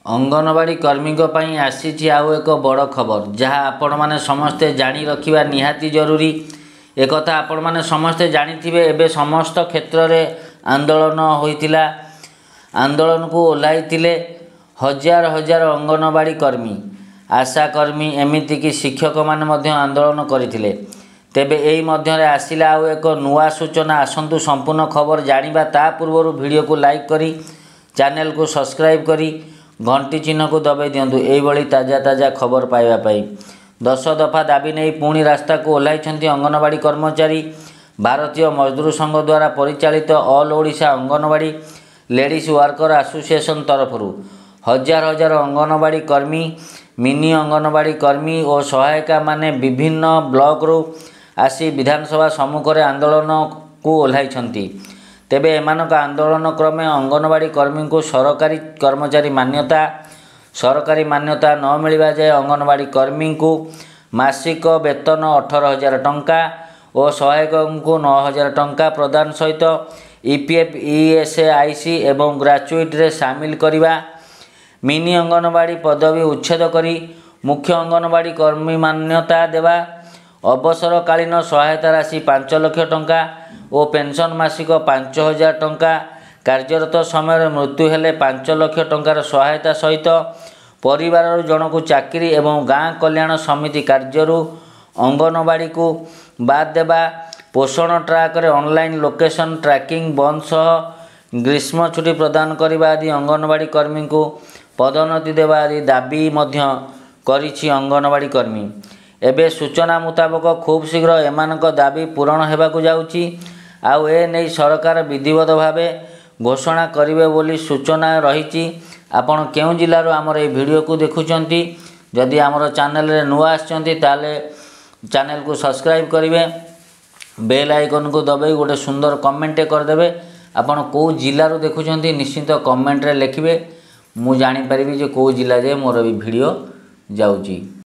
ଅଙ୍ଗନବାଡ଼ି କର୍ମୀଙ୍କ ପାଇଁ ଆସିଛି ଆଉ ଏକ ବଡ଼ ଖବର, ଯାହା ଆପଣମାନେ ସମସ୍ତେ ଜାଣି ରଖିବା ନିହାତି ଜରୁରୀ। ଏକଥା ଆପଣମାନେ ସମସ୍ତେ ଜାଣିଥିବେ, ଏବେ ସମସ୍ତ କ୍ଷେତ୍ରରେ ଆନ୍ଦୋଳନ ହୋଇଥିଲା। ଆନ୍ଦୋଳନକୁ ଓହ୍ଲାଇଥିଲେ ହଜାର ହଜାର ଅଙ୍ଗନବାଡ଼ି କର୍ମୀ, ଆଶା କର୍ମୀ, ଏମିତିକି ଶିକ୍ଷକମାନେ ମଧ୍ୟ ଆନ୍ଦୋଳନ କରିଥିଲେ। ତେବେ ଏହି ମଧ୍ୟରେ ଆସିଲା ଆଉ ଏକ ନୂଆ ସୂଚନା। ଆସନ୍ତୁ ସମ୍ପୂର୍ଣ୍ଣ ଖବର ଜାଣିବା। ତା ପୂର୍ବରୁ ଭିଡ଼ିଓକୁ ଲାଇକ୍ କରି ଚ୍ୟାନେଲକୁ ସବସ୍କ୍ରାଇବ୍ କରି ଘଣ୍ଟି ଚିହ୍ନକୁ ଦବାଇ ଦିଅନ୍ତୁ ଏଇଭଳି ତାଜା ତାଜା ଖବର ପାଇବା ପାଇଁ। 10 ଦଫା ଦାବି ନେଇ ପୁଣି ରାସ୍ତାକୁ ଓହ୍ଲାଇଛନ୍ତି ଅଙ୍ଗନବାଡ଼ି କର୍ମଚାରୀ। ଭାରତୀୟ ମଜଦୁର ସଂଘ ଦ୍ୱାରା ପରିଚାଳିତ all Odisha anganwadi ladies worker association ତରଫରୁ ହଜାର ହଜାର ଅଙ୍ଗନବାଡ଼ି କର୍ମୀ, ମିନି ଅଙ୍ଗନବାଡ଼ି କର୍ମୀ ଓ ସହାୟିକାମାନେ ବିଭିନ୍ନ ବ୍ଲକରୁ ଆସି ବିଧାନସଭା ସମ୍ମୁଖରେ ଆନ୍ଦୋଳନକୁ ଓହ୍ଲାଇଛନ୍ତି। ତେବେ ଏମାନଙ୍କ ଆନ୍ଦୋଳନ କ୍ରମେ ଅଙ୍ଗନବାଡ଼ି କର୍ମୀଙ୍କୁ ସରକାରୀ କର୍ମଚାରୀ ମାନ୍ୟତା, ସରକାରୀ ମାନ୍ୟତା ନ ମିଳିବା ଯାଏ ଅଙ୍ଗନବାଡ଼ି କର୍ମୀଙ୍କୁ ମାସିକ ବେତନ 18,000 ଟଙ୍କା ଓ ସହାୟକଙ୍କୁ 9,000 ଟଙ୍କା ପ୍ରଦାନ ସହିତ ଇପିଏଫ୍, ଇଏସ୍ଆଇସି ଏବଂ ଗ୍ରାଚୁଇଟିରେ ସାମିଲ କରିବା, ମିନି ଅଙ୍ଗନବାଡ଼ି ପଦବୀ ଉଚ୍ଛେଦ କରି ମୁଖ୍ୟ ଅଙ୍ଗନବାଡ଼ି କର୍ମୀ ମାନ୍ୟତା ଦେବା, ଅବସରକାଳୀନ ସହାୟତା ରାଶି 5 ଲକ୍ଷ ଟଙ୍କା ଓ ପେନ୍ସନ୍ ମାସିକ 5,000 ଟଙ୍କା, କାର୍ଯ୍ୟରତ ସମୟରେ ମୃତ୍ୟୁ ହେଲେ 5 ଲକ୍ଷ ଟଙ୍କାର ସହାୟତା ସହିତ ପରିବାରରୁ ଜଣକୁ ଚାକିରି ଏବଂ ଗାଁ କଲ୍ୟାଣ ସମିତି କାର୍ଯ୍ୟରୁ ଅଙ୍ଗନବାଡ଼ିକୁ ବାଦ୍ ଦେବା, ପୋଷଣ ଟ୍ରାକରେ ଅନଲାଇନ୍ ଲୋକେସନ୍ ଟ୍ରାକିଂ ବନ୍ଦ ସହ ଗ୍ରୀଷ୍ମ ଛୁଟି ପ୍ରଦାନ କରିବା ଆଦି, ଅଙ୍ଗନବାଡ଼ି କର୍ମୀଙ୍କୁ ପଦୋନ୍ନତି ଦେବା ଆଦି ଦାବି ମଧ୍ୟ କରିଛି ଅଙ୍ଗନବାଡ଼ି କର୍ମୀ। ଏବେ ସୂଚନା ମୁତାବକ ଖୁବ୍ ଶୀଘ୍ର ଏମାନଙ୍କ ଦାବି ପୂରଣ ହେବାକୁ ଯାଉଛି, ଆଉ ଏ ନେଇ ସରକାର ବିଧିବଦ୍ଧ ଭାବେ ଘୋଷଣା କରିବେ ବୋଲି ସୂଚନା ରହିଛି। ଆପଣ କେଉଁ ଜିଲ୍ଲାରୁ ଆମର ଏଇ ଭିଡ଼ିଓକୁ ଦେଖୁଛନ୍ତି? ଯଦି ଆମର ଚ୍ୟାନେଲରେ ନୂଆ ଆସିଛନ୍ତି, ତାହେଲେ ଚ୍ୟାନେଲକୁ ସବସ୍କ୍ରାଇବ୍ କରିବେ, ବେଲ୍ ଆଇକନ୍କୁ ଦବାଇ ଗୋଟେ ସୁନ୍ଦର କମେଣ୍ଟଟେ କରିଦେବେ। ଆପଣ କେଉଁ ଜିଲ୍ଲାରୁ ଦେଖୁଛନ୍ତି ନିଶ୍ଚିତ କମେଣ୍ଟରେ ଲେଖିବେ, ମୁଁ ଜାଣିପାରିବି ଯେ କେଉଁ ଜିଲ୍ଲା ଯାଏ ମୋର ଏ ଭିଡ଼ିଓ ଯାଉଛି।